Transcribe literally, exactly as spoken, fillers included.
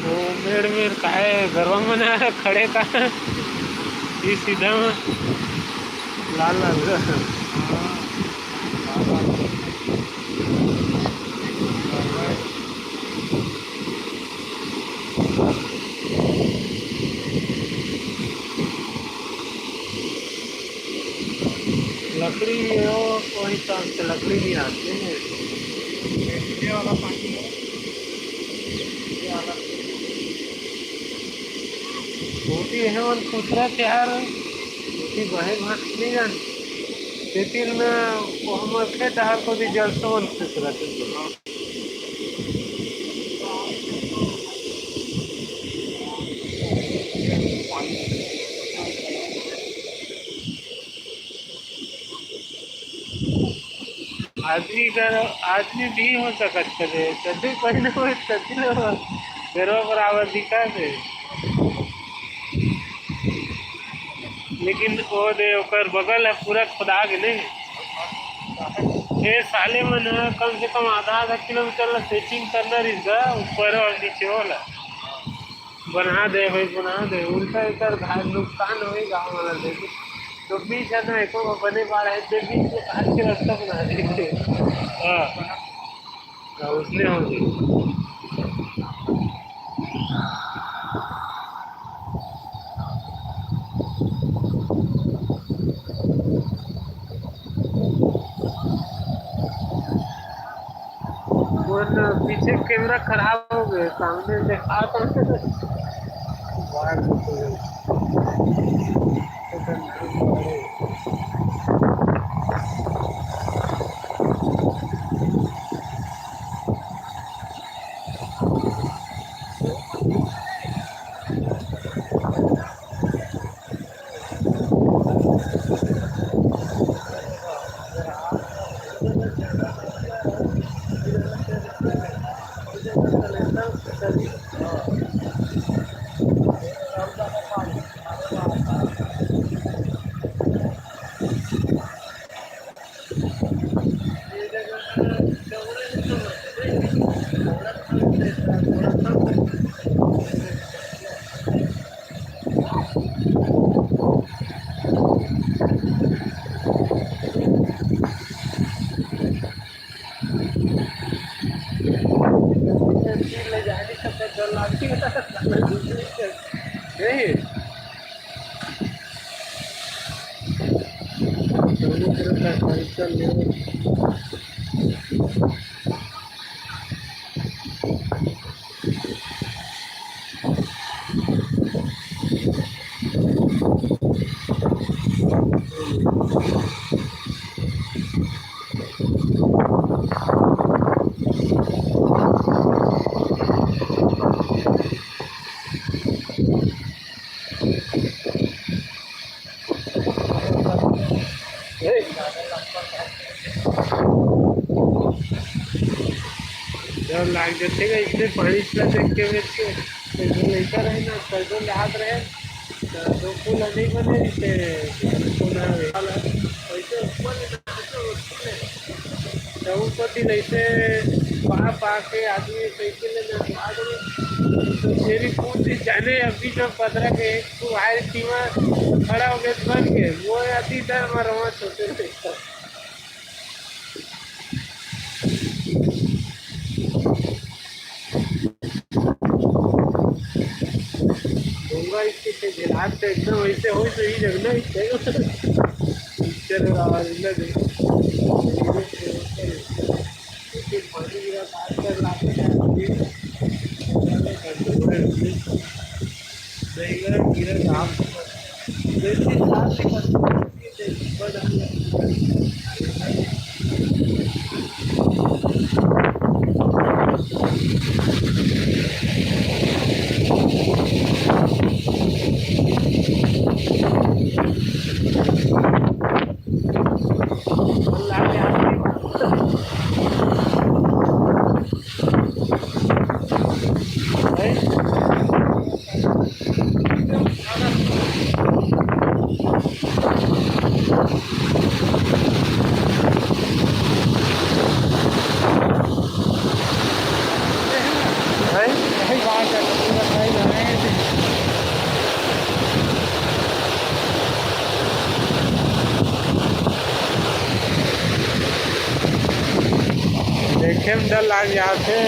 वो मेड़ मेड़ काहे गरवा मन आ खड़े का? ये सीधा में लाल लाल। लकड़ी, वो, वो हिसाब से लकड़ी भी आती है। ये वाला पानी है, ये वाला। छोटी है मन खुसरा के यार, कि बहे भाग नहीं जान। लेकिन वो हमर खेत डहर को भी जल से मन खुसरा के। आदमी कर, आदमी भी हो सकत करे, चड्डी पहिने हो, चड्डी लो, गरवा बराबर दिखा दे। लेकिन वो दे, ओकर बगल है पूरा खुदा के नहीं। ये साले मन ह कम से कम आधा आधा किलोमीटर ला सेटिंग करना रहिस गा, ऊपर और नीचे वाला। बना दे भाई, बना दे। उल्टा एकर घाट नुकसान होई गाँव वाला दे। तो बीच है ना, एको गो बने बाढ़ है, दे बीच में घाट के रास्ता बना दे। हाँ। हाँ, उसने हो गई। वो तो पीछे कैमरा खराब हो गया, सामने देखा था। बाहर निकल गया। खतरनाक बाढ़ है। डर लाग जथे गा, इसने पानी ला देख के मेरे के, तो जो लइका रहे ना, पैदल हाथ रहे, तो दो पुल नहीं बने, इसे पुल है, वैसे ऊपर तो ऊपर से लइसे पा, पा के आदमी साइकिल ले जाके आ गए। तो तेरी पूरी जाने अभी जो पदरा के एक ठो आयल टीमा खड़ा हो गए, बन गए। वो अति डर में रहा छोटे से। डोंगा इसके से झेलात से एकदम ऐसे हो तो ही जगना ही चाहिए। पिक्चर आवाज लग। लेकिन पानी गिरा, बात कर लाते हैं। नहीं गिरा, गिरा काम। जैसे साथ में लाइन जाथे।